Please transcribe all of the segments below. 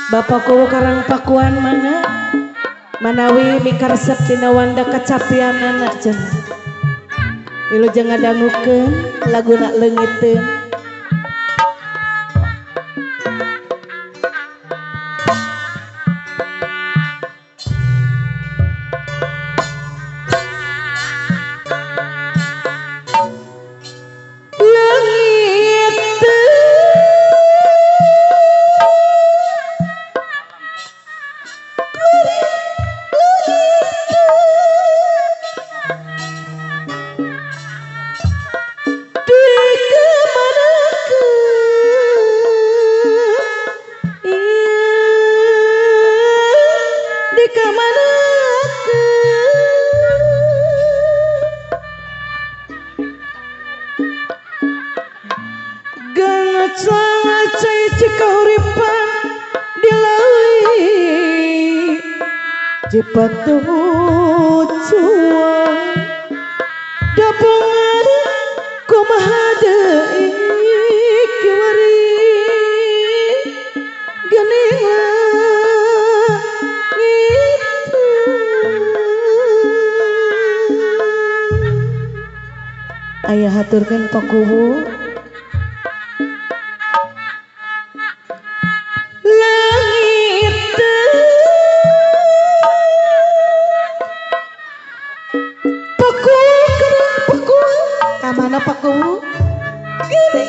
Bapak Kuwu Karang Pakuan mangga manawi mikaresep dina wanda kacapianana cenah. Wilujeng ngadangukeun laguna leungiteun. Cipatu cuang dapungan kumaha deui kiwari geuning langit. Aya haturkeun Pak Kuwu. Mana Pak Kuwu? Gini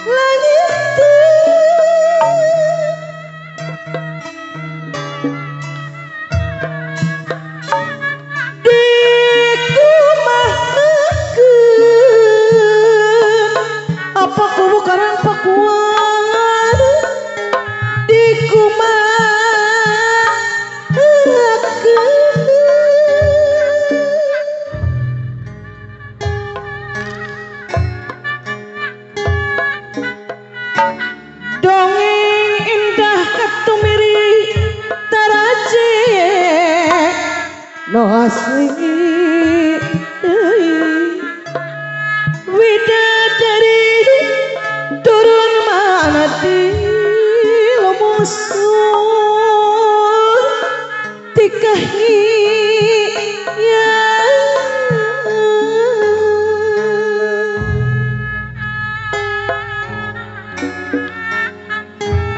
langit dikumahakeun apa Kuwu Karang Pakuan dikumahakeun. Dongeng indah katumiri taraje no asli deui widadari turun mana di lumusur tikahi.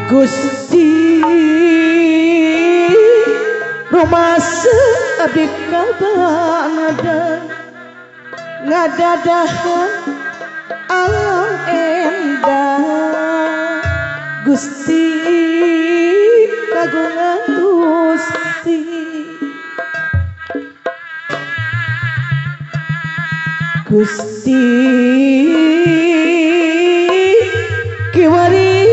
Gusti rumasa abdi kabanada ngadadahan alam endah. Gusti kagungan Gusti Gusti kiwari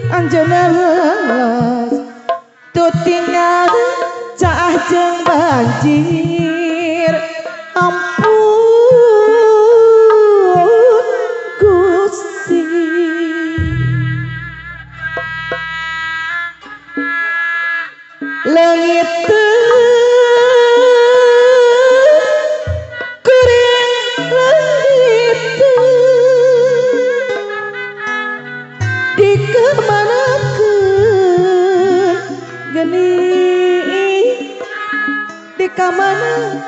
anjeunna leles tutingal caah jeung banjir. Ampun Gusti leungit kuring leungit dikemanakeun geni dikamana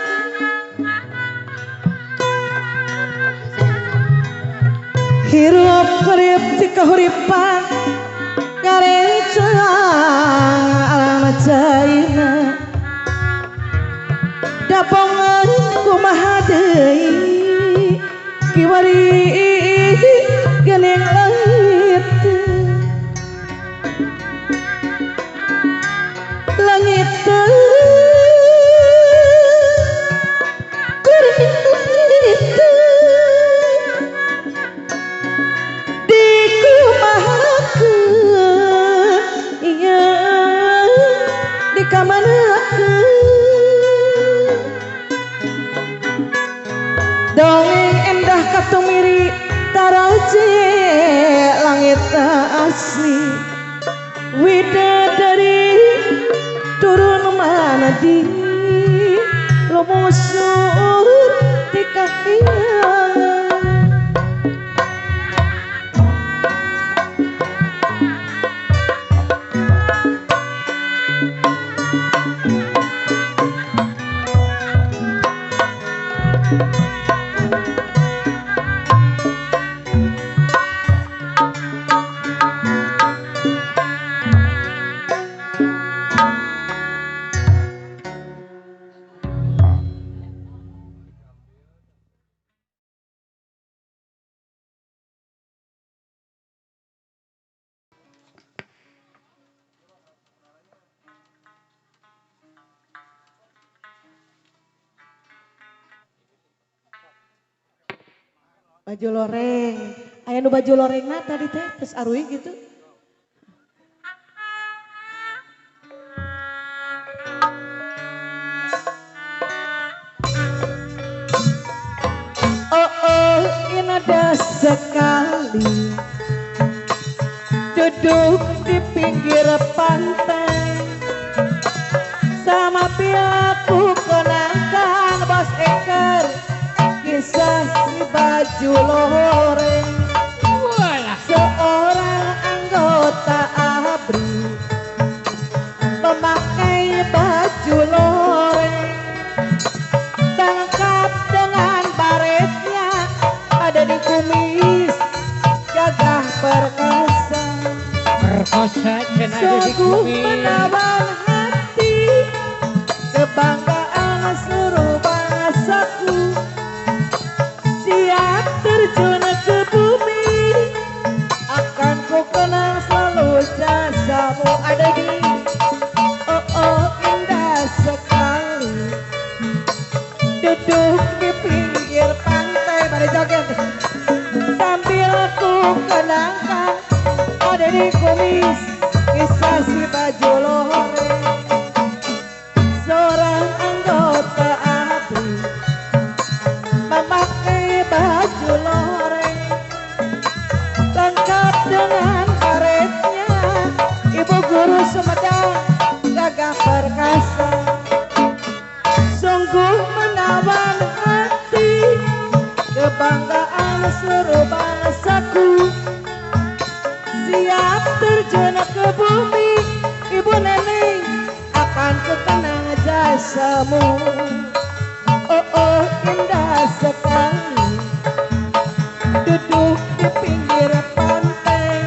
hirup hurip cikahuripan ngarencang alam caina dapongan kumaha deui kiwari geuning langit langit kuring langit dikumahakeun ieu dikamanakeun. Dongeng endah katumiri taraje langit asli widadari turun mana di lumusur di kahiyangan. Baju loreng. Aya nu baju lorengna tadi teh terus aruih gitu. Oh oh indah sekali duduk di pinggir pantai sama pilaku kenangkan bos eker kisah si baju loreng. Seorang anggota ABRI memakai baju loreng lengkap dengan baretnya ada di kumis gagah perkasa. Perkosa cenah di kumis. Sungguh menawan hati kebanggaan seluruh bangsaku. Siap terjun ke bumi akan ku kenang selalu jasamu ada di. Oh oh indah sekali duduk di pinggir pantai mari joget sambil ku kenangkan ada di kumis kisah si baju loreng. Seorang anggota ABRI memakai baju loreng lengkap dengan baretnya. Ibu guru Sumedang gagah perkasa. Sungguh menawan hati kebanggaan seluruh bangsaku. Siap terjun ke bumi ibu nenek akan ku kenang jasamu. Oh oh indah sekali duduk di pinggir pantai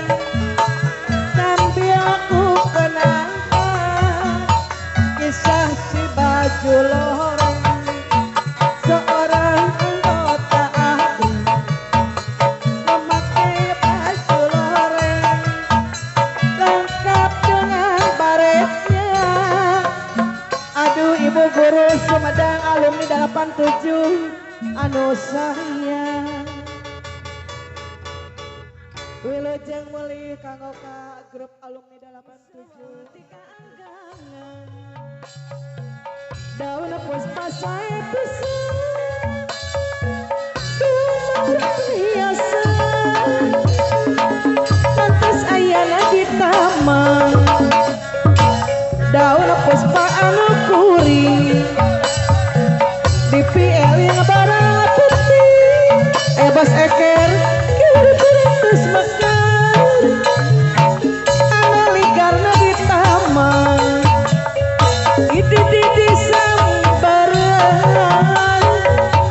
sambil ku kenangkan kisah si baju loreng. Seorang anggota ABRI memakai baju loreng lengkap dengan baretnya. Aduh ibu guru Sumedang alumni 87 anu sayang. Wilujeng mulih kanggo ka grup alumni 87 tika anggangan. Daun puspa sae pisan luar biasa. Pantes ayana di taman daun puspa anu kuring di PL yang barang putih. Bos eker terus mekar ana ligarna di taman itu di sambaran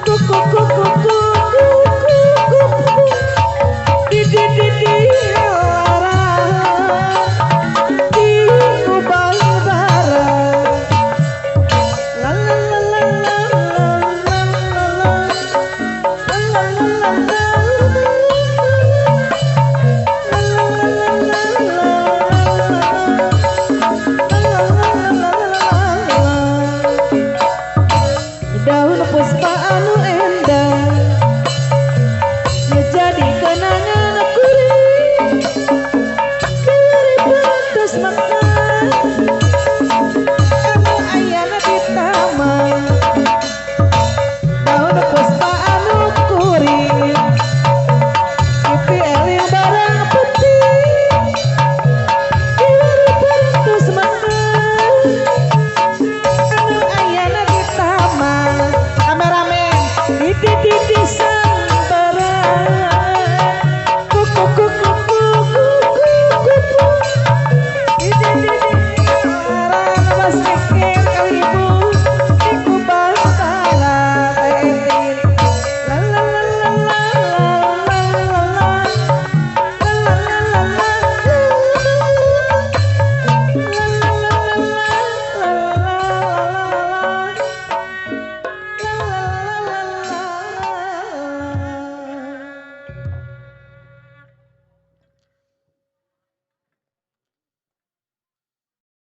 kuku kuku kuku kuku di helaran di ubang baran la la la la la la la la la la la. Daun puspa anu endah menjadi kenangan.